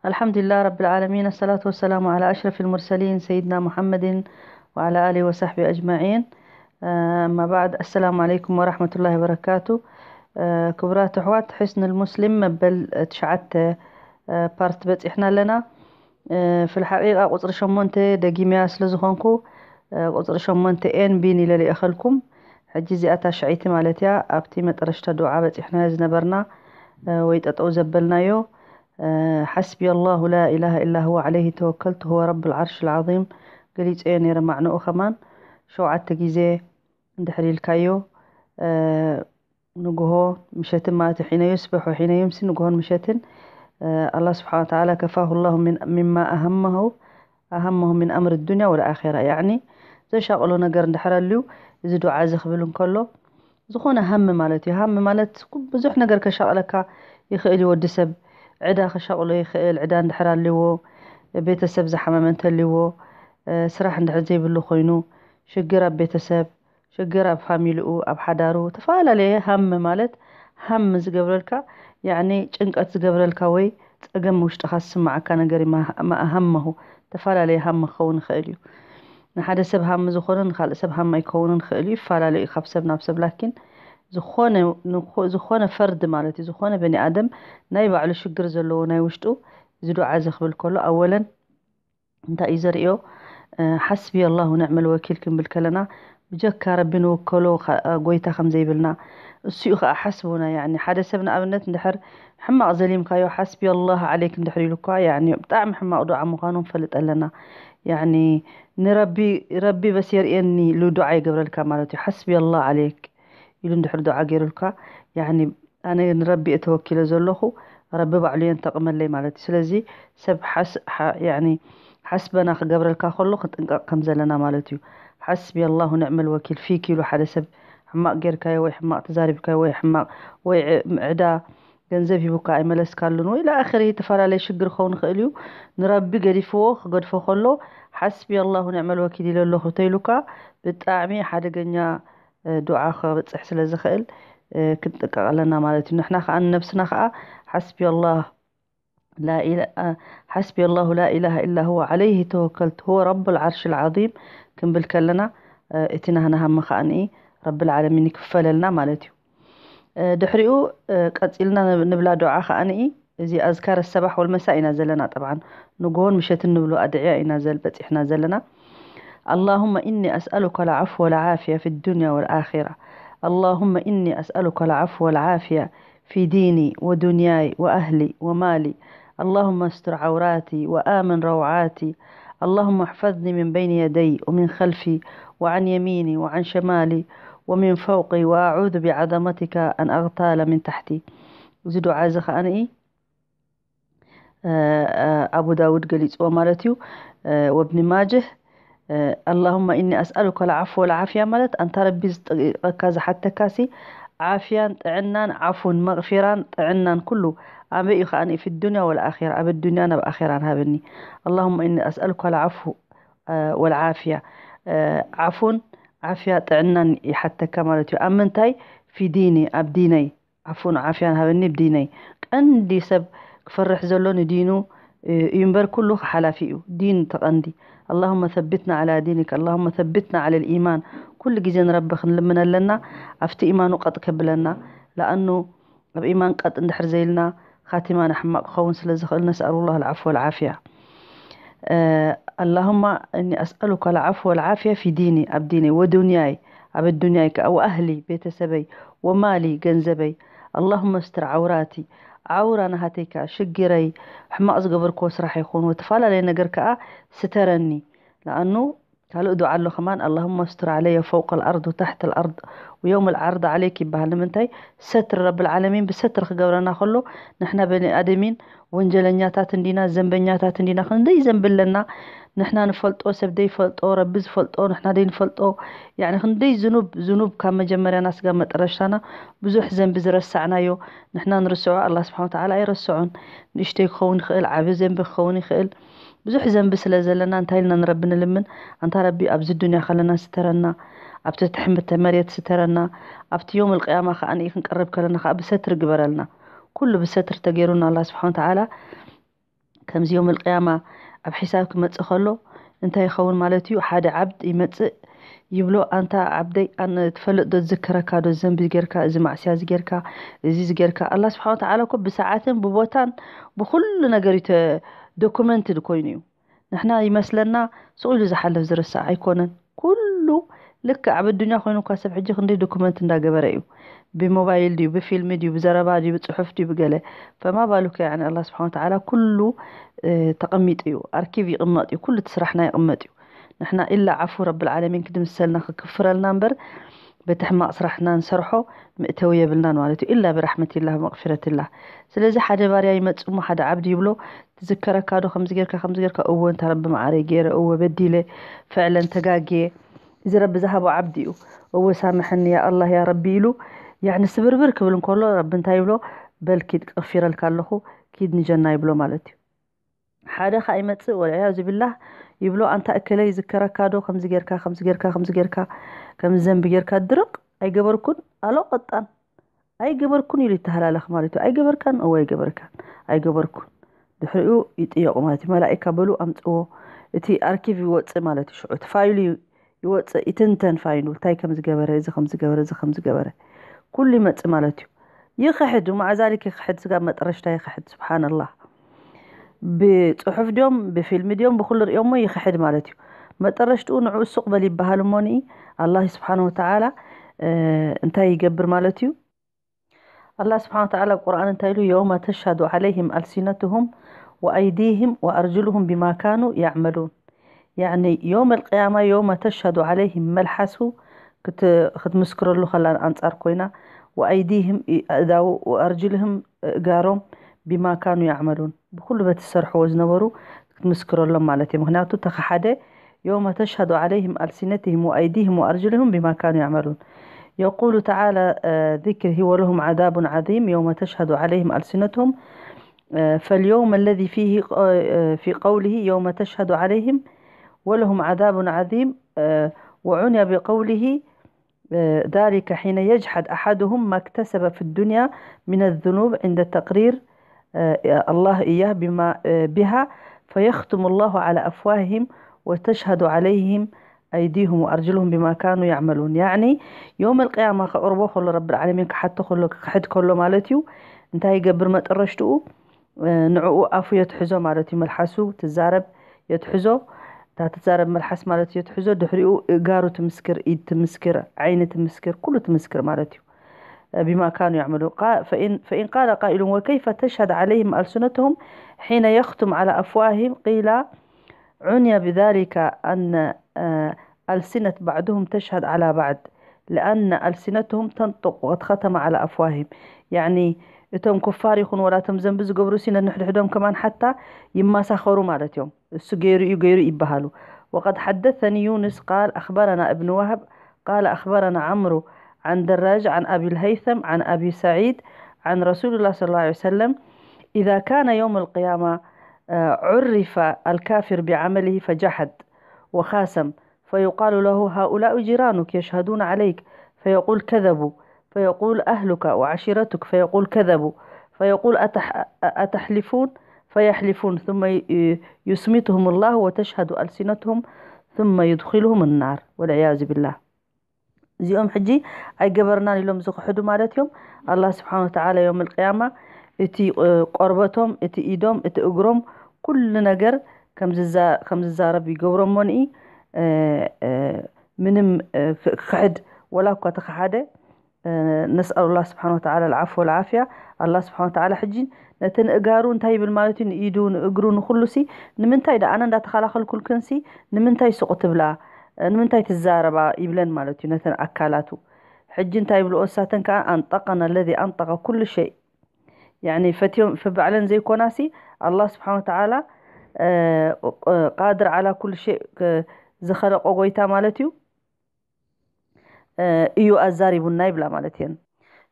الحمد لله رب العالمين، الصلاة والسلام على أشرف المرسلين سيدنا محمد وعلى آله وصحبه أجمعين. أما بعد، السلام عليكم ورحمة الله وبركاته. ክቡራት ኣሕዋት፣ ሕስን ልሙስሊም መበል ትሽዓተ ፓርት በፂሕና ኣለና። في الحقيقة ቁፅሪ ሸሞንተ ደጊመያ ስለ ዝኾንኩ ቁፅሪ ሸሞንተ ኤን ቢን ኢለ ልእኸልኩም። ሕጂ እዚኣ ታሽዐይቲ ማለት እያ። ኣብቲ መጠረሽታ ዱዓ በፂሕናዮ ዝነበርና ወይ ጠጠው ዘበልናዮ حسبي الله لا إله إلا هو عليه توكلت هو رب العرش العظيم ገሊፀዮ ነይረ ማዕንኡ ከማን ሸውዓተ ግዜ እንድሕር ኢልካዮ ንግሆ ምሸትን ማለት ሒነዩ ስበሑ ሒነዩ ምስ ንግሆን ምሸትን الله سبحانه وتعالى كفاه الله من مما أهمه أهمه من أمر الدنيا والآخرة يعني ዘሻቕሎ ነገር እንድሕር ኣልዩ እዚ ዱዓ እዚ ክብል እንከሎ ዝኾነ ሃም ማለት እዩ። ሃም ማለት ብዙሕ ነገር ከሻቕለካ ይኽእል እዩ። ወዲ ሰብ ዕዳ ከሻቕሎ ይኽእል። ዕዳ እንድሕር ኣልዎ፣ ቤተሰብ ዝሓመመ እንተልዎ፣ ስራሕ እንድሕር ዘይብሉ ኮይኑ፣ ሽግር ኣብ ቤተሰብ፣ ሽግር ኣብ ፋሚሊኡ፣ ኣብ ሓዳሩ፣ ተፈላለየ ሃም ማለት ሃም ዝገብረልካ ያኒ ጭንቀት ዝገብረልካ ወይ ጸገም ውሽጥኻ ዝስማዓካ ነገር እዩ። ሃመሁ ተፈላለየ ሃም ክኸውን ይኽእል እዩ። ንሓደ ሰብ ሃም ዝኾነ ንካልእ ሰብ ሃም ኣይከውንን ይኽእል እዩ። ይፈላለዩ እዩ ካብ ሰብ ናብ ሰብ። ላኪን ዝኾነ ዝኾነ ፈርድ ማለት እዩ፣ ዝኾነ በኒ ኣደም ናይ ባዕሉ ሽግር ዘለዎ ናይ ውሽጡ እዚ ዱዓ እዚ ክብል ከሎ ኣወለን እንታይ እዩ ዘርእዮ? ሓስቢ ኣላሁ ንዕመል ወኪል ክንብል ከለና ብጀካ ረቢ ንውከሎ ጎይታ ከም ዘይብልና እሱ እዩ ከዓ ሓስቡና። ያኒ ሓደ ሰብ ንኣብነት እንድሕር ሕማቕ ዘሊምካዮ ሓስቢ ኣላህ ዓለይክ እንድሕር ኢሉ እኳ ያኒ ብጣዕሚ ሕማቕ ዱዓ ምዃኑ ንፈልጥ ኣለና። ያኒ ንረቢ ረቢ በስ የርእየኒ ኢሉ ዱዓ ይገብረልካ ማለት እዩ። ሓስቢ ኣላህ ዓለይክ ኢሉ እንድሕር ዱዓ ገይሩልካ ያኒ ኣነ ንረቢ እየ ተወኪለ ዘለኹ ረቢ ባዕሉ የንተቕመለይ ማለት እዩ። ስለዚ ሰብ ሓስበና ክገብረልካ ከሎ ክንጥንቀቕ ከም ዘለና ማለት እዩ። ሓስቢ ኣላሁ ንዕመል ወኪል ፊክ ኢሉ ሓደ ሰብ ሕማቕ ጌርካዮ ወይ ሕማቕ ተዛሪብካዮ ወይ ሕማቕ ወይ ዕዳ ገንዘብ ሂቡካ ኣይመለስካሉን ወይ ለኣኸሪ ተፈላለየ ሽግር ክኸውን ይኽእል እዩ። ንረቢ ገዲፍዎ ክገድፎ ከሎ ሓስቢ ኣላሁ ንዕመል ወኪል ኢለ ኣለኹ ተይሉካ ብጣዕሚ ሓደገኛ ዱዓ ከብፅሕ ስለ ዝኽእል ክንጥንቀቕ ኣለና ማለት እዩ። ንሕና ከዓ ንነብስና ከዓ ሓስቢ ኣላህ ሓስቢ ኣላሁ ላ ኢላሃ ኢላ ሁወ ዓለይህ ተወከልት ሁወ ረብል ዓርሽ ልዓዚም ክንብል ከለና እቲ ናህና ሃመ ከዓ ንኢ ረብል ዓለሚን ይክፈለልና ማለት እዩ። ድሕሪኡ ቀፂልና ንብላ ዱዓ ከዓ ንኢ እዚ ኣዝካር ሰባሕ ወልመሳ ኢና ዘለና። ጠብዓን ንግሆን ምሸትን ንብሎ ኣድዕያ ኢና በፂሕና ዘለና። اللهم إني أسألك العفو والعافية في الدنيا والآخرة. اللهم إني أسألك العفو والعافية في ديني ودنياي وأهلي ومالي. اللهم استر عوراتي وآمن روعاتي. اللهم احفظني من بين يدي ومن خلفي وعن يميني وعن شمالي ومن فوقي، وأعوذ بعظمتك أن أغتال من تحتي. እዚ ዱዓ እዚ ከዓኒ ኣቡ ዳውድ ገሊፅዎ ማለት እዩ። ወብኒ ማጅህ اللهم إني أسألك العفو والعافية ማለት ኣንታ ረቢ ዝጠይቐካ ዝሓተካ ሲ ዓፍያን ጥዕናን ዓፉን መቕፊራን ጥዕናን ኩሉ ኣበይ እዩ ከዓኒ في الدنيا والآخرة ኣብ ዱንያን ኣብ ኣኼራን ሃበኒ። اللهم إني أسألك العفو والعافية ዓፉን ዓፍያ ጥዕናን ይሓተካ ማለት እዩ። ኣብ ምንታይ في ديني ኣብ ዲነይ ዓፉን ዓፍያን ሃበኒ ብዲነይ። ቀንዲ ሰብ ክፈርሕ ዘሎ ንዲኑ እዩ እምበር ኩሉ ሓላፊ እዩ። ዲን ተቐንዲ። اللهم ثبتنا على دينك اللهم ثبتنا على الإيمان ኩሉ ግዜ ንረቢ ክንልምን ኣለና ኣብቲ ኢማኑ ቀጥ ከብለና። ለኣኑ ኣብ ኢማን ቀጥ እንድሕር ዘይልና ካቲማና ሕማቕ ክኸውን ስለ ዝኽእል نسأل الله العفو والعافية. اللهم إني أسألك العفو والعافية في ديني ኣብ ዲነይ ودنياي ኣብ ዱንያይ ከዓ وأهلي ቤተሰበይ ومالي ገንዘበይ اللهم استر عوراتي ዓውራ ናሃተይ ከዓ ሽግረይ ሕማቕ ዝገበርክዎ ስራሕ ይኹን ወተፈላለየ ነገር ከዓ ስተረኒ። ለኣኑ ካልእ ዱዓ ኣሎ ከማን اللهم استر علي فوق الأرض وتحت الأرض ويوم العرض عليك ይበሃል። ንምንታይ ሰትር ረብል ዓለሚን ብሰትር ክገብረና ከሎ ንሕና በኒ ኣደሚን ወንጀለኛታት እንዲና ዘንበኛታት እንዲና ክንደይ ዘንቢ ኣለና ንሕና ንፈልጦ ሰብ ደይፈልጦ ረቢ ዝፈልጦ ንሕና ደይንፈልጦ ያኒ ክንደይ ዝኑብ ዝኑብ ካብ መጀመርያና ስጋ መጠረሽታና ብዙሕ ዘንቢ ዝረሳዕናዮ ንሕና ንርስዖ ኣላ ስብሓን ወተዓላ ኣይረስዖን። ንእሽተይ ክኸውን ይኽእል ዓቢ ዘንቢ ክኸውን ይኽእል ብዙሕ ዘንቢ ስለ ዘለና እንታይ ኢልና ንረቢ ንልምን? ኣንታ ረቢ ኣብዚ ዱንያ ከለና ስተረና፣ ኣብቲ ትሕምብተ መሬት ስተረና፣ ኣብቲ ዮም ልቅያማ ከዓ ንኢ ክንቀርብ ከለና ከዓ ብሰትሪ ግበረልና። ኩሉ ብሰትሪ ተገይሩና ኣላ ስብሓን ተዓላ ከምዚ ዮም ልቅያማ ኣብ ሒሳብ ክመጽእ ከሎ እንታይ ይኸውን ማለት እዩ? ሓደ ዓብድ ይመጽእ ይብሎ፣ ኣንታ ዓብደይ፣ ኣነ ትፈልጥ ዶ፣ ዝዝከረካ ዶ፣ ዘንቢ ጌርካ፣ እዚ ማዕስያ ዝጌርካ፣ እዚ ዝጌርካ። ኣላ ስብሓን ወተዓላ እኮ ብሰዓትን ብቦታን ብኩሉ ነገር እዩ ዶኩመንትድ ኮይኑ እዩ። ንሕና ይመስለና ስቕ ኢሉ ዝሓልፍ ዝርሳዕ ኣይኮነን። ኩሉ ልክዕ ኣብ ኣዱንያ ኮይኑ እኳ ሰብ ሕጂ ክንደይ ዶኩመንት እንዳገበረ እዩ። ብሞባይል ድዩ፣ ብፊልሚ ድዩ፣ ብዘረባ ድዩ፣ ብፅሑፍ ድዩ፣ ብገለ። ፈማ ባሉከ ያኒ ኣላ ስብሓን ወተዓላ ኩሉ ተቐሚጡ እዩ። ኣርኪቭ ይቕመጥ እዩ። ኩሉ እቲ ስራሕና ይቕመጥ እዩ። ንሕና ኢላ ዓፉ ረብል ዓለሚን ክድምሰልና ክክፍረልና እምበር በቲ ሕማቕ ስራሕና ንሰርሖ መእተዊ የብልናን ማለት እዩ። ኢላ ብራሕመቲላህ መቕፊረቲላህ። ስለዚ ሓደ ባርያ ይመጽእ እሞ ሓደ ዓብዲ ይብሎ፣ ትዝከረካ ዶ ከምዚ ጌርካ ከምዚ ጌርካ? እወ እንታ ረቢ መዓረይ ገይረ፣ እወ በዲለ፣ ፍዕለን ተጋግየ። እዚ ረቢ ዝሃቦ ዓብዲ እዩ። እወ ሳምሐኒ ያ ኣላህ ያ ረቢ ኢሉ ያኒ ስብርብር ክብል እንከሎ ረቢ እንታይ ይብሎ? በል ኪድ ቀፊረልካ ኣለኹ፣ ኪድ ንጀና ይብሎ ማለት እዩ። ሓደ ከኣ ይመጽእ ወልዕያዙ ቢላህ ይብሎ፣ ኣንታ እከለ ይዝከረካ ዶ ከምዚ ጌርካ ከምዚ ጌርካ ከምዚ ጌርካ ከምዚ ዘንቢ ጌርካ? ድርቕ ኣይገበርኩን ኣሎ ቀጣን ኣይገበርኩን ኢሉ ይተሃላለኽ ማለት እዩ። ኣይገበርካን? እወ ኣይገበርካን። ኣይገበርኩን። ድሕሪኡ ይጥየቑ ማለት እዩ። መላኢካ በሉ ኣምጽዎ። እቲ ኣርኪቭ ይወጽእ ማለት እዩ። ሽዑ እቲ ፋይሉ ይወጽእ፣ ይትንተን ፋይሉ። እንታይ ከም ዝገበረ፣ እዚ ከም ዝገበረ፣ እዚ ከም ዝገበረ። ኩሉ ይመጽእ ማለት እዩ። ይኽሕድ፣ ማዕዛሊክ ይኽሕድ፣ ስጋብ መጠረሽታ ይኽሕድ። ስብሓንላህ። ብጽሑፍ ድዮም፣ ብፊልሚ ድዮም፣ ብኩሉ ርእዮሞ ይኽሕድ ማለት እዩ። መጠረሽትኡ ንዕኡ ሱቕ በል ይበሃል እሞ ንኢ ኣላህ ስብሓን ወተዓላ፣ እ፣ እንታይ ይገብር ማለት እዩ? ኣላህ ስብሓን ወተዓላ ኣብ ቁርኣን እንታይ ኢሉ? የውመ ተሽሃዱ ዓለይህም ኣልሲነትሁም ወኣይዲህም ወኣርጅሉሁም ቢማ ካኑ ያዕመሉን። ያዕኒ የውም ኣልቅያማ የውመ ተሽሃዱ ዓለይህም መልሓሱ ክት-፣ ክትምስክረሉ ከላ ኣንጻር ኮይና፣ ወኣይዲህም ኢ-፣ ኣእዳው፣ ወኣርጅልህም እእጋሮም ቢማ ካኑ ያዕመሉን ብኩሉ በቲ ዝሰርሕዎ ዝነበሩ ክትምስክረሎም ማለት እዩ። ምክንያቱ ተኸሓደ يوم تشهد عليهم ألسنتهم وأيديهم وأرجلهم بما كانوا يعملون. يقول تعالى، آه، ذكره: ولهم عذاب عظيم يوم تشهد عليهم ألسنتهم. آه، فاليوم الذي فيه، آه، في قوله: يوم تشهد عليهم ولهم عذاب عظيم، آه، وعني بقوله، آه، ذلك حين يجحد أحدهم ما اكتسب في الدنيا من الذنوب عند تقرير، آه، الله إياه بما، آه، بها، فيختم الله على أفواههم وتشهد عليهم أيديهم وأرجلهم بما كانوا يعملون. يعني يوم القيامة ከቕርቦ ከሎ ረብል ዓለሚን ክሓቶ ከሎ ክክሕድ ከሎ ማለት እዩ። እንታይ ይገብር መጠረሽትኡ? ንዕኡ ኣፉ የትሕዞ ማለት እዩ። መልሓሱ ትዛረብ የትሕዞ፣ እታ ትዛረብ መልሓስ ማለት የትሕዞ። ድሕሪኡ እጋሩ ትምስክር፣ ኢድ ትምስክር፣ ዓይኒ ትምስክር፣ ኩሉ ትምስክር ማለት እዩ። ቢማ ካኑ ያዕመሉ። ቃ-፣ ፈኢን፣ ፈኢን ቃለ ቃኢሉን ወከይፈ ተሽሀድ ዓለይህም ኣልሱነትሁም ሒነ የኽቱም ዓላ ኣፍዋህህም ቂላ ዑንየ ብዛሊከ ኣነ፣ አ፣ ኣልሲነት ባዕድሁም ተሽሀድ ዓላ ባዕድ ለኣነ ኣልሲነትሁም ተንጥቁ ወቀድ ኸተመ ዓላ ኣፍዋህህም። ያዕኒ እቶም ኩፋር ይኹን ወላ እቶም ዘንቢ ዝገብሩ ሲ ነንሕድሕዶም ከማን ሓታ ይመሳኸሩ ማለት እዮም። እሱ ገይሩ እዩ ገይሩ ይበሃሉ። وقد حدثني يونس قال أخبرنا ابن وهب قال أخبرنا عمرو عن دراج عن أبي الهيثم عن أبي سعيد عن رسول الله صلى الله عليه وسلم: إذا كان يوم القيامة، آه، عرف الكافر بعمله فجحد وخاصم، فيقال له: هؤلاء جيرانك يشهدون عليك، فيقول: كذبوا، فيقول: أهلك وعشيرتك، فيقول: كذبوا، فيقول: أتح-، أتحلفون؟ فيحلفون، ثم ي-، يصمتهم الله وتشهد ألسنتهم، ثم يدخلهم النار، والعياذ بالله. እዚኦም ሕጂ ኣይገበርናን ኢሎም ዝኽሕዱ ማለት እዮም። ኣላህ ስብሓን ወተዓላ ዮም ልቅያማ እቲ፣ እ፣ ቆርበቶም፣ እቲ ኢዶም፣ እቲ እግሮም፣ ኩሉ ነገር ከም ዝዛ-፣ ከም ዝዛረብ ይገብሮሞ ንኢ፣ እ፣ እ፣ ምንም፣ እ፣ ክ-፣ ክሕድ ወላ እኳ ተኸሓደ፣ እ፣ ነስኣሉላህ ስብሓን ወተዓላ ልዓፍ ወልዓፍያ። ኣላህ ስብሓን ወተዓላ ሕጂ ነቲ ንእጋሩ እንታይ ይብል ማለት እዩ? ንኢዱ፣ ንእግሩ፣ ንኹሉ ሲ ንምንታይ ደኣ ኣነ እንዳተኸላኸልኩልክን ሲ ንምንታይ ሱቕ ትብላ? እ፣ ንምንታይ ትዛረባ? ይብለን ማለት እዩ ነተን ኣካላቱ። ሕጂ እንታይ ይብልኦ እሳተን ከኣ ኣንጠቀና ለዚ ኣንጠቀ ኩሉ ሸይ። ያኒ ፈትዮም፣ ፈባዕለን ዘይኮናሲ ኣላህ ስብሓን ወተዓላ፣ እ፣ እ፣ ቃድር ዓላ ኩሉ ሸይ፣ እ፣ ዝኸለቆ ጎይታ ማለት እዩ፣ እ፣ እዩ ኣዛሪቡና ይብላ ማለት እየን።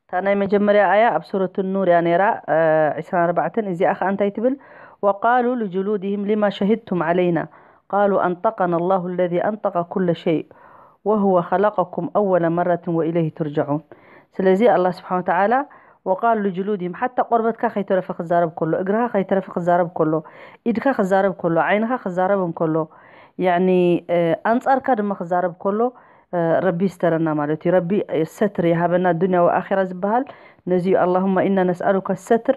እታ ናይ መጀመርያ ኣያ ኣብ ሱረት ኑር እያ ነይራ፣ እ፣ ዕስራን ኣርባዕተን። እዚኣ ኸኣ እንታይ ትብል? وقالوا لجلودهم لم شهدتم علينا قالوا أنطقنا الله الذي أنطق كل شيء وهو خلقكم أول مرة وإليه ترجعون. ስለዚ ኣላህ ስብሓን ወተዓላ وقال لجلودهم ሓታ ቆርበትካ ከይተረፈ ክዛረብ ከሎ፣ እግርኻ ከይተረፈ ክዛረብ ከሎ፣ ኢድካ ክዛረብ ከሎ፣ ዓይንኻ ክዛረብ እንከሎ፣ ያኒ ኣንጻርካ ድማ ክዛረብ ከሎ ረቢ ይስተረና ማለት እዩ። ረቢ ሰትር ይሃበና ዱንያ ወኣኺራ ዝበሃል ነዚ እዩ። اللهم إنا نسألك الستر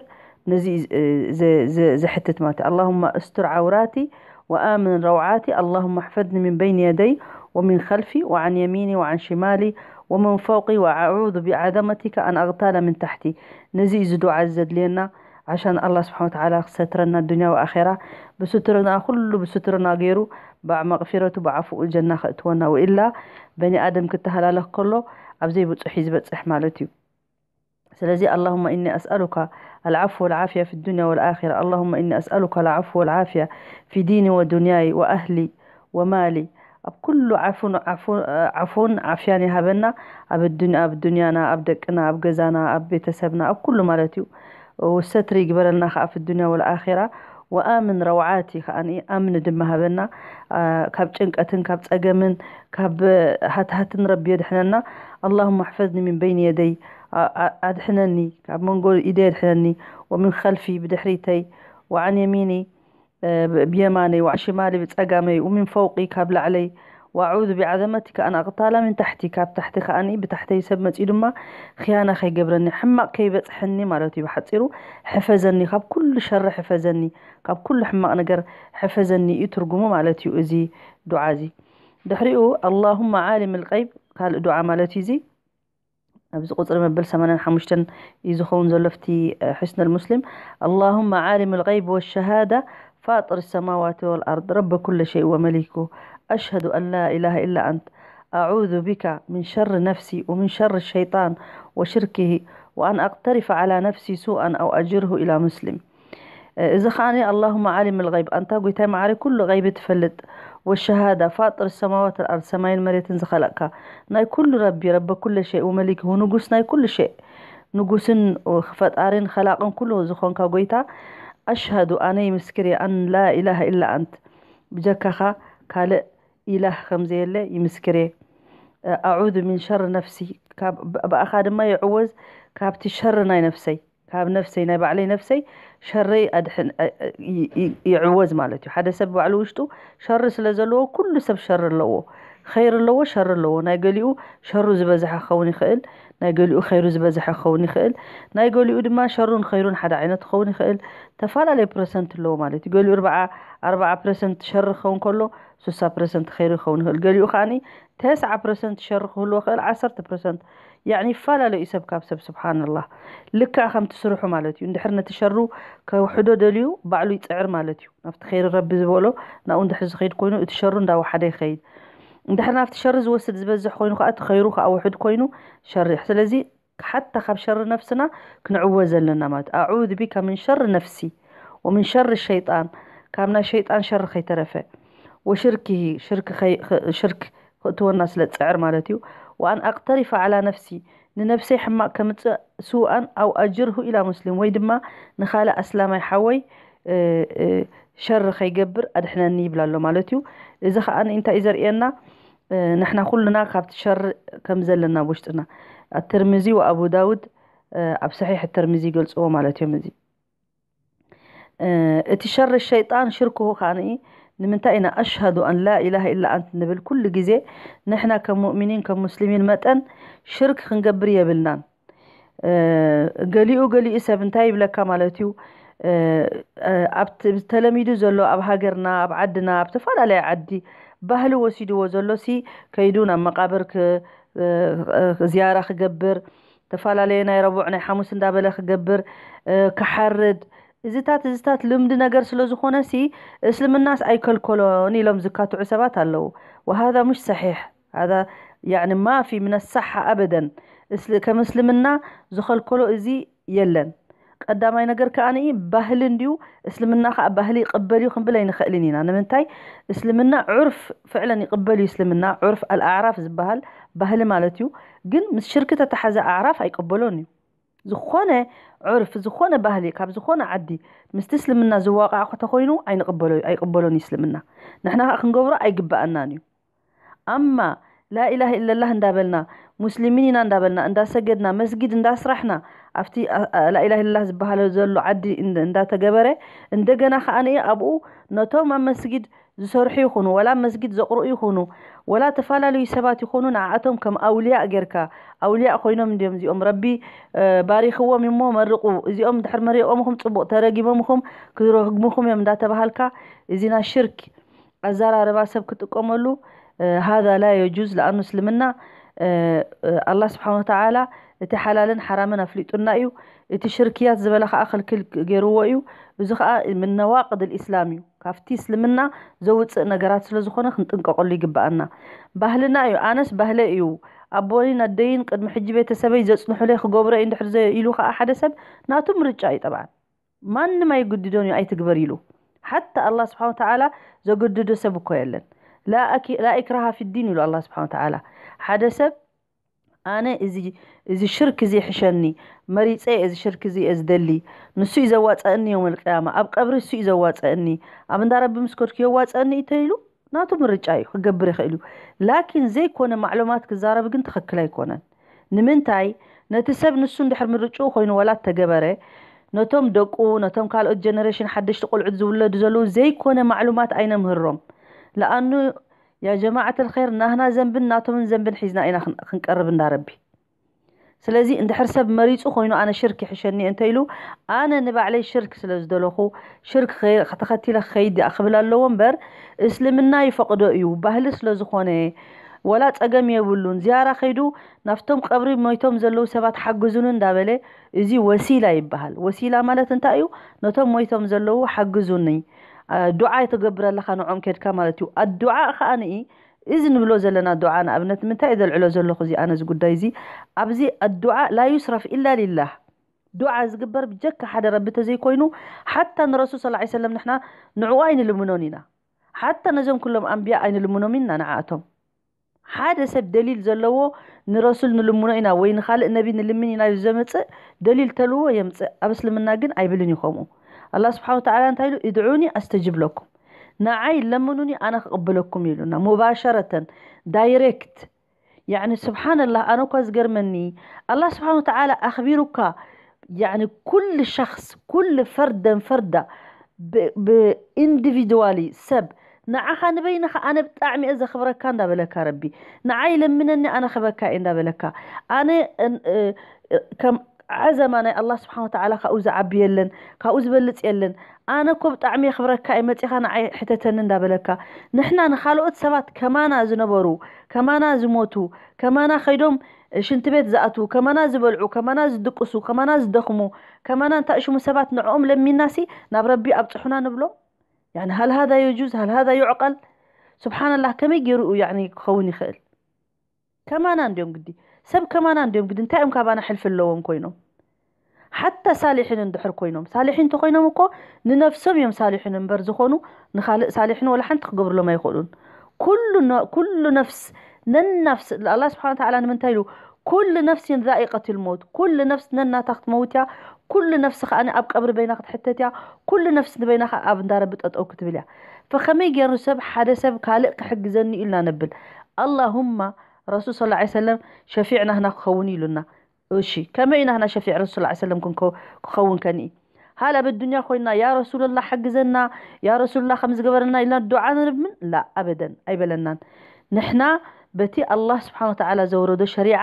ነዚ እዩ ዘሕትት ማለት እዩ። اللهم استر عوراتي وآمن روعاتي اللهم احفظني من بين يدي ومن خلفي وعن يميني وعن شمالي ومن فوقي وأعوذ بعظمتك أن أغتال من تحتي ነዚ እዩ ዝዱዓ ዘድልየና ዓሻን ኣላ ስብሓን ወተዓላ ክሰትረና ዱንያ ወኣኼራ ብስቱርና ኩሉ ብስቱርና ገይሩ ባዕ መቕፊረቱ ብዓፍኡ ጀና ከእትወና ወኢላ በኒ ኣደም ክተሃላለኽ ከሎ ኣብ ዘይብፁሕ እዩ ዝበፅሕ ማለት እዩ ስለዚ اللهم إني أسألك العفو والعافية في الدنيا والآخرة اللهم إني أسألك العفو والعافية في ديني ودنياي وأهلي ومالي ኣብ ኩሉ ዓፉን ዓፉን ዓፍያን ይሃበና ኣብ ዱንያ ኣብ ዱንያና ኣብ ደቅና ኣብ ገዛና ኣብ ቤተሰብና ኣብ ኩሉ ማለት እዩ ወሰትሪ ይግበረልና ከዓ في الدنيا والآخرة وآمن روعاتي ከዓ ኣምን ድማ ሃበና ካብ ጭንቀትን ካብ ፀገምን ካብ ሃትሃትን ረቢ የድሕነና اللهم احفظني من بين يدي ኣድሕነኒ ካብ መንጎ ኢደይ ኣድሕነኒ ومن خلفي ብድሕሪተይ وعن يميني ብየማነይ وعن شمالي ብፀጋመይ ومن فوقي ካብ ላዕለይ وأعوذ بعظمتك أن أغتال من تحتي ካብ ታሕቲ ከዓኒ ብታሕተይ ሰብ መፂኡ ድማ ኽያና ከይገብረኒ ሕማቕ ከይበፅሐኒ ማለት እዩ ብሓፂሩ ሕፈዘኒ ካብ ኩሉ ሸሪ ሕፈዘኒ ካብ ኩሉ ሕማቕ ነገር ሕፈዘኒ እዩ ትርጉሙ ማለት እዩ እዚ ዱዓ እዚ ድሕሪኡ اللهم عالم الغيب ካልእ ዱዓ ማለት እዩ እዚ ኣብዚ ቁፅሪ መበል ሰማንያን ሓሙሽተን እዩ ዝኸውን ዘሎ ፍቲ ሕስን ልሙስሊም اللهم عالم الغيب والشهادة فاطر السماوات والأرض رب كل شيء ومليكه أشهد أن لا إله إلا أنت أعوذ بك من شر نفسي ومن شر الشيطان وشركه وأن أقترف على نفسي سوءا أو أجره إلى مسلم እዚ ኸዓኒ اللهم عالم الغيب ኣንታ ጎይታይ መዓሪ ኩሉ غيب ትፈልጥ والشهادة فاطر السماوات والأرض ሰማይን መሬትን ዝኸለቕካ ናይ ኩሉ ረቢ رب كل شيء ومليكه ንጉስ ናይ ኩሉ شيء ንጉስን ፈጣሪን ኸላቕን ኩሉ ዝኾንካ ጎይታ أشهد ኣነ ይምስክር እየ أن لا إله إلا أنت ብጀካኻ ካልእ ኢላህ ከም ዘየለ ይምስክር እየ أعوذ من شر نفسي ብኣኻ ድማ ይዕወዝ ካብቲ ሸሪ ናይ ነፍሰይ ካብ ነፍሰይ ናይ ባዕለይ ነፍሰይ ሸረይ ኣድሕን ይዕወዝ ማለት እዩ ሓደ ሰብ ባዕሉ ውሽጡ ሸሪ ስለ ዘለዎ ኩሉ ሰብ ሸሪ ኣለዎ ኸይር ኣለዎ ሸሪ ኣለዎ ናይ ገሊኡ ሸሩ ዝበዝሐ ክኸውን ይኽእል ናይ ገሊኡ ኸይሩ ዝበዝሐ ክኸውን ይኽእል ናይ ገሊኡ ድማ ሸሩን ኸይሩን ሓደ ዓይነት ክኸውን ይኽእል ተፈላለየ ፕረሰንት ኣለዎ ማለት እዩ ገሊኡ ኣርባዓ ፕረሰንት ሸሪ ክኸውን ከሎ ስሳ ፕረሰንት ኸይሩ ክኸውን ይኽእል ገሊኡ ከዓኒ ተስዓ ፕረሰንት ሸሪ ክህልዎ ይኽእል ዓሰርተ ፕረሰንት ያዕኒ ይፈላለዩ ሰብ ካብ ሰብ ስብሓንላህ ልክዕ ከምቲ ስርሑ ማለት እዩ እንድሕር ነቲ ሸሩ ከውሕዶ ደልዩ ባዕሉ ይፅዕር ማለት እዩ ናብቲ ኸይሪ ረቢ ዝበሎ ናብኡ እንድሕር ዝኸይድ ኮይኑ እቲ ሸሩ እንዳወሓደ ይኸይድ እንድሕር ናብቲ ሸሪ ዝወስድ ዝበዝሕ ኮይኑ ከዓ እቲ ኸይሩ ከዓ ውሑድ ኮይኑ ሸሪ ስለዚ ሓታ ካብ ሸሪ ነፍስና ክንዕወ ዘለና ማለት ኣዑዝ ቢካ ምን ሸሪ ነፍሲ ወምን ሸሪ ሸይጣን ካብ ናይ ሸይጣን ሸሪ ከይተረፈ ወሽርኪሂ ሽርክ ከይ- ኸ- ሽርክ ክእትወና ስለ ዝፅዕር ማለት እዩ ወኣን ኣቅተሪፈ ዓላ ነፍሲ ንነፍሰይ ሕማቅ ከምፅእ ስውኣን ኣው ኣጅርሁ ኢላ ሙስሊም ወይ ድማ ንካልእ ኣስላማይ ሓወይ እ፣ እ፣ ሸሪ ከይገብር ኣድሕነኒ ይብላ ኣሎ ማለት እዩ እዚ ከዓ እንታይ እዩ ዘርእየና እ፣ ንሕና ኩልና ካብቲ ሸሪ ከም ዘለና ውሽጥና ኣትርምዚ ወኣቡ ዳውድ እ፣ ኣብ ሰሒሕ ተርምዚ ይገልፅዎ ማለት እዮም እዚ እቲ ሸር ሸይጣን ሽርክሁ ከዓኒ ንምንታይ ኢና ኣሽሃዱ ኣን ላ ኢላሃ ኢላ ኣንት ንብል ኩሉ ግዜ ንሕና ከም ሙእሚኒን ከም ሙስሊሚን መጠን ሽርክ ክንገብር የብልናን ገሊኡ ገሊኡ ሰብ እንታይ ይብለካ ማለት እዩ ኣብ ተለሚዱ ዘሎ ኣብ ሃገርና ኣብ ዓድና ኣብ ተፈላለየ ዓዲ ባህሊ ወሲድዎ ዘሎ ሲ ከይዱ ናብ መቃብር ዝያራ ክገብር ተፈላለየ ናይ ረቡዕ ናይ ሓሙስ እንዳበለ ክገብር ክሓርድ እዚታት እዚታት ልምዲ ነገር ስለ ዝኾነ ሲ እስልምናስ ኣይከልከሎን ኢሎም ዝካትዑ ሰባት ኣለዉ وهذا مش صحيح هذا يعني ما في من الصحة أبدا ከም እስልምና ዝኸልከሎ እዚ የለን ቀዳማይ ነገር ከዓ ባህሊ እንድዩ እስልምና ከዓ ባህሊ ይቅበል እዩ ክንብል ኣይንኽእልን ኢና ንምንታይ እስልምና ዑርፍ ፍዕለን ይቅበል እዩ እስልምና ዑርፍ ኣልኣዕራፍ ዝበሃል ባህሊ ማለት እዩ ግን ምስ ሽርክ ተተሓዘ ኣዕራፍ ኣይቅበሎን እዩ ዝኾነ ዑርፍ ዝኾነ ባህሊ ካብ ዝኾነ ዓዲ ምስቲ እስልምና ዝዋቃዕ ከተኮይኑ ኣይንቅበሎ ኣይቅበሎን እዩ እስልምና ንሕና ከዓ ክንገብሮ ኣይግበኣናን እዩ ኣማ ላኢላህ ኢለላህ እንዳበልና ሙስሊሚን ኢና እንዳበልና እንዳሰገድና መስጊድ እንዳስራሕና ኣብቲ ላኢላህ ኢላላህ ዝበሃለ ዘሎ ዓዲ እንዳተገበረ እንደገና ከዓ ንየ ኣብኡ ነቶም ኣብ መስጊድ ዝሰርሑ ይኹኑ ወላ መስጊድ ዘቕርኡ ይኹኑ ወላ ተፈላለዩ ሰባት ይኹኑ ንዓኣቶም ከም ኣውልያእ ጌርካ ኣውልያእ ኮይኖም እንዲዮም እዚኦም ረቢ ባሪኽዎም እሞ መርቑ እዚኦም ድሕር መሪቖምኹም ፅቡቕ ተረጊሞምኹም ክረግሙኹም እዮም እንዳተባሃልካ እዚና ሽርክ ኣዘራርባ ሰብ ክጥቀመሉ ሃዛ ላ የጁዝ ለኣኑ እስልምና ኣላ ስብሓን ወተዓላ እቲ ሓላልን ሓራምን ኣፍሊጡና እዩ እቲ ሽርክያት ዝበለ ከዓ ክልክል ገይርዎ እዩ እዚ ከዓ ምን ነዋቅድ ልእስላም እዩ ካብቲ እስልምና ዘውፅእ ነገራት ስለዝኾነ ክንጥንቀቀሉ ይግበኣና ባህልና እዩ ኣነስ ባህለ እዩ ኣቦይን ኣደይን ቅድሚ ሕጂ ቤተሰበይ ዘፅንሑለይ ክገብሮ እዩ እንድሕር ኢሉ ከዓ ሓደ ሰብ ናቱ ምርጫ እዩ ጠብዓን ማንም ኣይግድዶን እዩ ኣይትግበር ኢሉ ሓታ ኣላ ስብሓን ተዓላ ዘግድዶ ሰብ እኮ የለን ላ ኢክራሃ ፊዲን ኢሉ ኣላ ስብሓን ተዓላ ሓደ ሰብ ኣነ እዚ ሽርክ እዚ ይሕሸኒ መሪፀ እዚ ሽርክ እዚ እየ ዝደሊ ንሱ እዩ ዘዋፀአኒ ዮም ልቅያማ ኣብ ቀብሪ እሱ እዩ ዘዋፀአኒ ኣብ እንዳ ረቢ ምስ ከድኩ የዋፀአኒ እዩ ተይሉ ናቱ ምርጫ እዩ ክገብር ይኽእል እዩ ላኪን ዘይኮነ ማዕሎማት ክዛረብ ግን ትኽክል ኣይኮነን ንምንታይ ነቲ ሰብ ንሱ እንድሕር ምርጭኡ ኮይኑ ወላ ተገበረ ነቶም ደቁ ነቶም ካልኦት ጀነሬሽን ሓደሽቲ ቆልዑት ዝውለዱ ዘለዉ ዘይኮነ ማዕሉማት ኣይነምህሮም ለኣኑ ያ ጀማዓት ልኸይር ናህና ዘንብን ናቶምን ዘንብን ሒዝና ኢና ክንቀርብ እንዳረቢ ስለዚ እንድሕር ሰብ መሪፁ ኮይኑ ኣነ ሽርክ ይሕሸኒ እንተ ኢሉ ኣነ ንባዕለይ ሽርክ ስለ ዝደለኹ ሽርክ ከተኸቲለ ክኸይድ ክብል ኣለዎ እምበር እስልምና ይፈቕዶ እዩ ባህሊ ስለ ዝኾነ ወላ ጸገም የብሉን ዝያራ ከይዱ ናፍቶም ቀብሪ ሞይቶም ዘለዉ ሰባት ሓግዙኒ እንዳበለ እዚ ወሲላ ይበሃል ወሲላ ማለት እንታይ እዩ ነቶም ሞይቶም ዘለዉ ሓግዙኒ ዱዓ የተገብር ኣለኻ ንዖም ከድካ ማለት እዩ ኣዱዓ ከዓኒ እዚ ንብሎ ዘለና ዱዓ ንኣብነት ንምንታይ እየ ዘልዕሎ ዘለኹ እዚ ኣነ እዚ ጉዳይ እዚ ኣብዚ ኣዱዓ ላ ዩስረፍ ኢላ ሊላህ ዱዓ ዝግበር ብጀካ ሓደ ረቢ ተዘይኮይኑ ሓታ ንረሱል ስ ሰለም ንሕና ንዕኡ ኣይንልምኖን ኢና ሓታ ነዞም ኩሎም ኣንብያ ኣይንልምኖም ኢና ንዓኣቶም ሓደ ሰብ ደሊል ዘለዎ ንረሱል ንልምኖ ኢና ወይ ንኻልእ ነቢ ንልምን ኢና እዩ ዘምፅእ ደሊል ተልዎ የምፅእ ኣብ እስልምና ግን ኣይብልን እዩ ከምኡ ኣላ ስብሓን ወተዓላ እንታይ ኢሉ እድዑኒ ኣስተጅብ ለኩም ንዓይ ለምኑኒ ኣነ ክቕብለኩም ኢሉና ሙባሸረተን ዳይሬክት ያዕኒ ስብሓንላህ ኣነ እኳ ዝገርመኒ ኣላህ ስብሓን ወተዓላ ኣኽቢሩካ ያዕኒ ኩል ሸኽስ ኩል ፈርደን ፈርዳ ብኢንዲቪድዋሊ ሰብ ንዓኻ ንበይንኻ ኣነ ብጣዕሚ እየ ዘኽብረካ እንዳበለካ ረቢ ንዓይ ለምነኒ ኣነ ኽበካ እየ እንዳበለካ ኣነ ከም ዓዘማ ናይ ኣላህ ስብሓን ወተዓላ ካብኡ ዝዓቢ የለን ካብኡ ዝበልፅ የለን ኣነ እኮ ብጣዕሚ የኽብረካ እየ መፂኻ ንዓይ ሕተተኒ እንዳበለካ ንሕና ንኻልኦት ሰባት ከማና ዝነበሩ ከማና ዝሞቱ ከማና ከይዶም ሽንቲ ቤት ዝኣትዉ ከማና ዝበልዑ ከማና ዝድቅሱ ከማና ዝደኽሙ ከማና እንታይ ሽሙ ሰባት ንዕኦም ለሚናሲ ናብ ረቢ ኣብፅሑና ንብሎ يعني هل هذا يجوز هل هذا يعقل سبحان الله ከመይ ገይሩ يعني ክኸውን ይኽእል ከማና እንዲዮም ግዲ ሰብ ከማና እንዲዮም ግዲ እንታይ እዮም ካባና ሕልፊ ኣለዎም ኮይኖም ሓታ ሳሊሒን እንድሕር ኮይኖም ሳሊሒን እንተኮይኖም እኮ ንነፍሶም እዮም ሳሊሒን እምበር ዝኾኑ ንካልእ ሳሊሒን ወላ ሓንቲ ክገብርሎም ኣይኽእሉን ኩሉ ነፍስ ነናፍስ ኣላ ስብሓን ተዓላ ንምንታይ ኢሉ ኩሉ ነፍሲን ዛኢቀት ልሞት ኩሉ ነፍስ ነናታ ክትመውት እያ ኩሉ ነፍሲ ከዓ ኣብ ቀብሪ በይና ክትሕተት እያ ኩሉ ነፍሲ ንበይና ከዓ ኣብ እንዳረቢ ጠጠው ክትብል እያ ፈከመይ ገይሩ ሰብ ሓደ ሰብ ካልእ ክሕግዘኒ ኢልና ነብል ኣላሁማ ረሱል ስ ሰለም ሸፊዕ ናህና ክኸውን ኢሉና እሺ ከመይ ኢና ህና ሸፊዕ ረሱል ላ ሰለም ክኸውን ከኒ ሃል ኣብ ኣዱንያ ኮይና ያ ረሱልላ ሓግዘና ያ ረሱልላ ከም ዝገበረና ኢልና ዱዓ ንብል ላ ኣበደን ኣይበለናን ንሕና በቲ ኣላህ ስብሓን ወተዓላ ዘውረዶ ሸሪዓ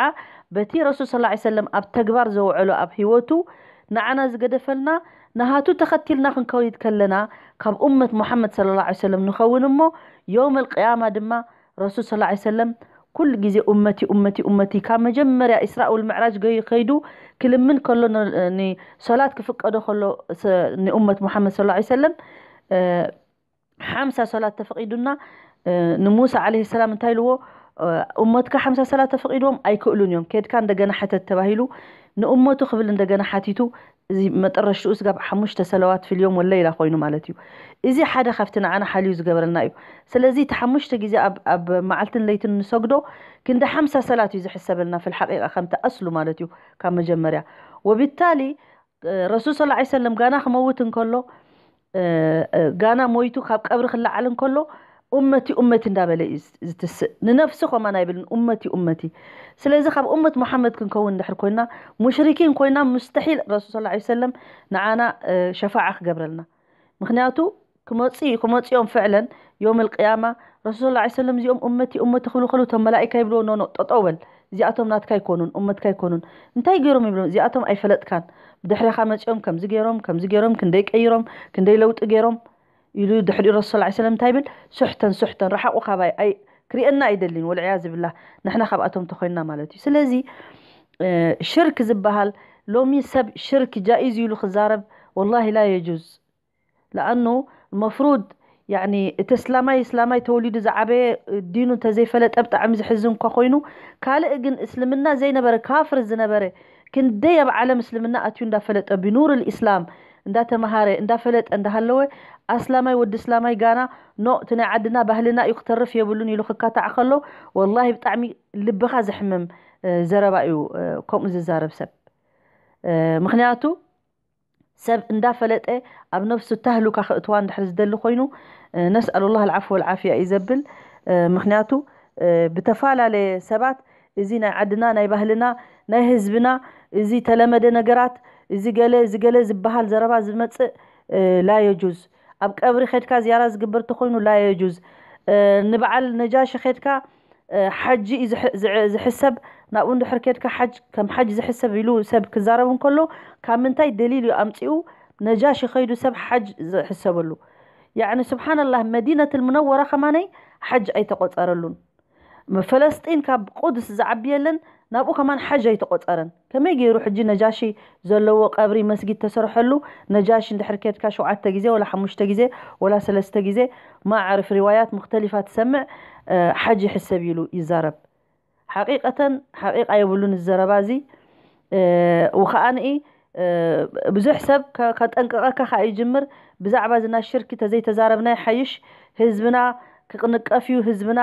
በቲ ረሱል ስ ሰለም ኣብ ተግባር ዘውዐሎ ኣብ ህይወቱ ንዓና ዝገደፈልና ንሃቱ ተኸቲልና ክንከይድ ከለና ካብ ኡመት ሙሓመድ ስለ ላ ሰለም ንኸውን እሞ የውም ኣልቅያማ ድማ ረሱል ስለ ላ ሰለም ኩሉ ግዜ ኡመቲ ኡመቲ ኡመቲ ካብ መጀመርያ ኢስራእ ወልምዕራጅ ገይ ከይዱ ክልምን ከሎ ንሶላት ክፍቀዶ ከሎ ንኡመት ሙሓመድ ስለ ላ ሰለም ሓምሳ ሶላት ተፈቂዱና ንሙሳ ዓለይሂ ሰላም እንታይ ኢልዎ እሞትካ ሓምሳ ሰላት ተፈቂድዎም ኣይክእሉን እዮም ኬድካ እንደገና ሕተት ተባሂሉ ንእሞቱ ክብል እንደገና ሓቲቱ እዚ መጠረሽትኡ ስጋብ ሓሙሽተ ሰለዋት ፊልዮም ወለይላ ኮይኑ ማለት እዩ እዚ ሓደ ካብቲ ንዓና ሓልዩ ዝገበረልና እዩ ስለዚ እቲ ሓሙሽተ ግዜ ኣብ መዓልትን ለይትን ንሰግዶ ክንዲ ሓምሳ ሰላት እዩ ዝሕሰበልና ፍልሓቂቃ ከምቲ ኣስሉ ማለት እዩ ካብ መጀመርያ ወቢታሊ ረሱል ስለ ላ ሰለም ጋና ክመውት እንከሎ ጋና ሞይቱ ካብ ቀብሪ ክለዓል እንከሎ ኡመቲ ኡመቲ እንዳበለ እዩ ዝትስእ። ንነፍሲ ኸማን ኣይብልን፣ ኡመቲ ኡመቲ። ስለዚ ካብ ኡመት መሓመድ ክንከውን እንድሕር ኮይና፣ ሙሽሪኪን ኮይና፣ ሙስተሒል ረሱል ሰለላሁ ዐለይሂ ወሰለም ንዓና ሸፋዓ ክገብረልና። ምክንያቱ ክመፅኡ ክመፅኦም ፍዕለን ዮም ልቅያማ ረሱል ሰለላሁ ዐለይሂ ወሰለም እዚኦም ኡመቲ ኡመቲ ክብሉ ከሉ፣ እቶም መላኢካ ይብልዎ፣ ኖኖ፣ ጠጠው በል፣ እዚኣቶም ናትካ ኣይኮኑን፣ ኡመትካ ኣይኮኑን። እንታይ ገይሮም ይብሎም? እዚኣቶም ኣይፈለጥካን። ብድሕሪኻ መፅኦም ከምዚ ገይሮም ከምዚ ገይሮም፣ ክንደይ ቀይሮም፣ ክንደይ ለውጢ ገይሮም ኢሉ ድሕሪኡ ረሱል ሰለላሁ ዐለይሂ ወሰለም እንታይ ይብል? ሱሕተን ሱሕተን፣ ረሓቑ ካባይ፣ ኣይ ክሪአና ኣይደልን፣ ወልዕያዝ ብላህ፣ ንሕና ካብኣቶም ተኾይንና ማለት እዩ። ስለዚ ሽርክ ዝበሃል ሎሚ ሰብ ሽርክ ጃኢዝ ኢሉ ክዛረብ ወላሂ ላ የጁዝ። ለኣኑ መፍሩድ ያኒ እቲ እስላማይ እስላማይ ተወሊዱ ዝዓበየ ዲኑ እንተዘይፈለጠ ብጣዕሚ ዝሕዝን እኳ ኮይኑ፣ ካልእ ግን እስልምና ዘይነበረ ካፍር ዝነበረ ክንደይ ኣብ ዓለም እስልምና ኣትዩ እንዳፈለጠ ብኑር ልእስላም እንዳተምሃረ እንዳፈለጠ እንዳሃለወ ኣስላማይ ወዲ እስላማይ ጋና ኖ እቲ ናይ ዓድና ባህልና እዩ ክተርፍ የብሉን ኢሉ ክካታዕ ከሎ ወላሂ ብጣዕሚ ልብኻ ዘሕምም ዘረባ እዩ ከምኡ ዝዛረብ ሰብ። ምክንያቱ ሰብ እንዳፈለጠ ኣብ ነፍሱ ታህሉካ ክእትዋ እንድሕር ዝደሊ ኮይኑ ነስኣሉ ላህ ልዓፍ ወልዓፍያ እዩ ዘብል። ምክንያቱ ብተፈላለየ ሰባት እዚ ናይ ዓድና ናይ ባህልና ናይ ህዝብና እዚ ተለመደ ነገራት እዚ ገለ እዚ ገለ ዝበሃል ዘረባ ዝመፅእ ላ የጁዝ። ኣብ ቀብሪ ከድካ ዝያራ ዝግበር ተኮይኑ ላ የጁዝ። ንበዓል ነጃሺ ከድካ ሓጂ እዩ ዝሕሰብ። ናብኡ እንድሕር ከድካ ሓጅ ከም ሓጅ ዝሕሰብ ኢሉ ሰብ ክዛረብ እንከሎ ካብ ምንታይ ደሊል እዩ ኣምፂኡ ነጃሺ ከይዱ ሰብ ሓጅ ዝሕሰበሉ? ያዕኒ ስብሓንላህ መዲነት ልሙነወራ ከማነይ ሓጅ ኣይተቆፀረሉን። ፈለስጢን ካብ ቁድስ ዝዓቢ የለን፣ ናብኡ ከማን ሓጅ ኣይተቆፀረን። ከመይ ገይሩ ሕጂ ነጃሺ ዘለዎ ቀብሪ መስጊድ ተሰርሐሉ? ነጃሺ እንድሕር ከድካ ሸውዓተ ግዜ ወላ ሓሙሽተ ግዜ ወላ ሰለስተ ግዜ ማዕርፍ ሪዋያት ሙክተሊፋ ትሰምዕ ሓጅ ይሕሰብ ኢሉ ይዛረብ። ሓቂቀተን ሓቂቃ የብሉን ዝዘረባ እዚ። ውኸኣንኢ ብዙሕ ሰብ ከጠንቅቀካ ከዓ ይጅምር። ብዛዕባ ዝና ሽርክ ተዘይተዛረብና ይሓይሽ። ህዝብና ክቅንቀፍ እዩ፣ ህዝብና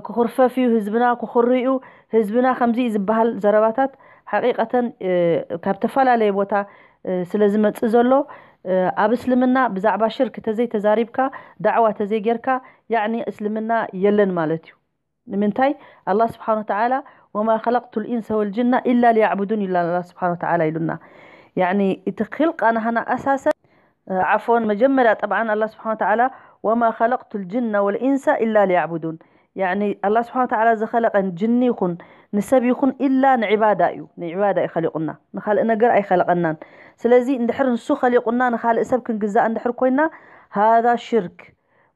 ክኩርፈፍ እዩ፣ ህዝብና ክኩሪ እዩ፣ ህዝብና ከምዚ ዝበሃል ዘረባታት ሓቂቀተን ካብ ተፈላለየ ቦታ ስለ ዝመፅእ ዘሎ ኣብ እስልምና ብዛዕባ ሽርክ ተዘይተዛሪብካ ዳዕዋ ተዘይጌርካ ያዕኒ እስልምና የለን ማለት እዩ። ንምንታይ ኣላ ስብሓን ወተዓላ ወማ ከለቅቱ ልኢንሰ ወልጅና ኢላ ሊያዕቡዱን ኢላ ኣላ ስብሓን ወተዓላ ኢሉና። ያኒ እቲ ክልቃ ናሃና ኣሳሰ ዓፎን መጀመርያ ጠብዓን ኣላ ስብሓን ወተዓላ ወማ ከለቅቱ ልጅና ወልኢንሳ ኢላ ሊያዕቡዱን። ያኒ ኣላ ስብሓን ወተዓላ ዝኸለቀን ጅኒ ይኹን ንሰብ ይኹን ኢላ ንዕባዳ እዩ፣ ንዕባዳ እዩ ኸሊቁና፣ ንኻልእ ነገር ኣይኸለቀናን። ስለዚ እንድሕር ንሱ ኸሊቁና ንኻልእ ሰብ ክንግዛእ እንድሕር ኮይና ሃዛ ሽርክ።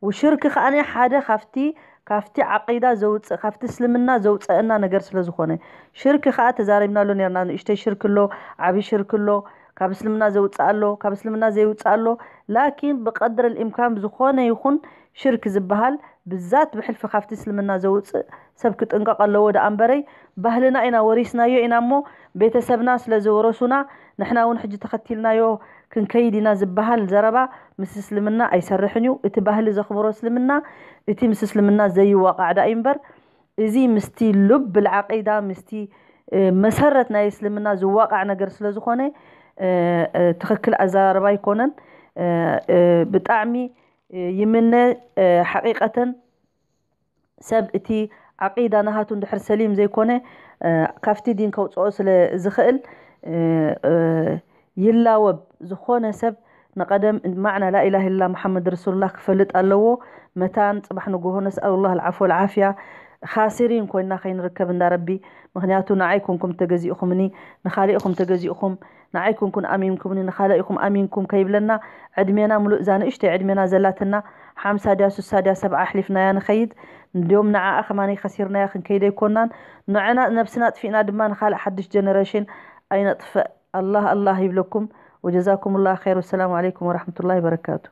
ውሽርክ ከዓኒ ሓደ ካብቲ ካብቲ ዓቂዳ ዘውፅእ ካብቲ እስልምና ዘውፀአና ነገር ስለ ዝኾነ ሽርክ ከዓ ተዛሪብናሉ ነርና። ንእሽተይ ሽርክ ኣሎ፣ ዓብዪ ሽርክ ኣሎ፣ ካብ እስልምና ዘውፅእ ኣሎ፣ ካብ እስልምና ዘይውፅእ ኣሎ። ላኪን ብቀድር ልእምካን ዝኾነ ይኹን ሽርክ ዝበሃል ብዛት ብሕልፊ ካብቲ እስልምና ዘውፅእ ሰብ ክጥንቀቕ ኣለዎ። ደኣ እምበረይ ባህልና ኢና ወሪስናዮ ኢና እሞ ቤተሰብና ስለ ዝወረሱና ንሕና እውን ሕጂ ተኸቲልናዮ ክንከይድ ኢና ዝበሃል ዘረባ ምስ እስልምና ኣይሰርሕን እዩ። እቲ ባህሊ ዘኽብሮ እስልምና እቲ ምስ እስልምና ዘይዋቃዕ ዳእ እምበር እዚ ምስቲ ሉብ ልዓቂዳ ምስቲ መሰረት ናይ እስልምና ዝዋቃዕ ነገር ስለ ዝኾነ ትኽክል ኣዘራርባ ኣይኮነን። ብጣዕሚ ይምነ ሓቂቀተን ሰብ እቲ ዓቂዳ ናሃቱ እንድሕር ሰሊም ዘይኮነ ካብቲ ዲን ከውፅኦ ስለ ዝኽእል ይላወብ። ዝኾነ ሰብ ንቐደም ማዕና ላኢላህ ኢላ መሓመድ ረሱሉላህ ክፈልጥ ኣለዎ። መታን ፅባሕ ንጎሆ ነስኣሉላህ ልዓፎ ልዓፍያ ካሲሪን ኮይና ከይንርከብ እንዳ ረቢ። ምክንያቱ ንዓይ ኮንኩም ተገዚእኹምኒ ንኻሊእኹም ተገዚእኹም ንዓይ ኮንኩን ኣሚንኩምኒ ንኻልኢኹም ኣሚንኩም ከይብለና ዕድሜና ሙሉእ እዛ ንእሽተይ ዕድሜና ዘላትና ሓምሳ ድያ ሱሳ ድያ ሰብዓ ኣሕሊፍናያ ንኸይድ። እንዲዮም ንዓኣ ከማነይ ከሲርናያ ክንከይድ ኣይኮናን። ንዕና ነብስና ኣጥፊእና ድማ ንኻልእ ሓድሽ ጀነሬሽን ኣይነጥፍእ። ኣላህ ኣላህ ይብለኩም። ወጀዛኩም ላ ኸይር። ወሰላሙ ዓለይኩም ወረሕመቱላሂ ወበረካቱ።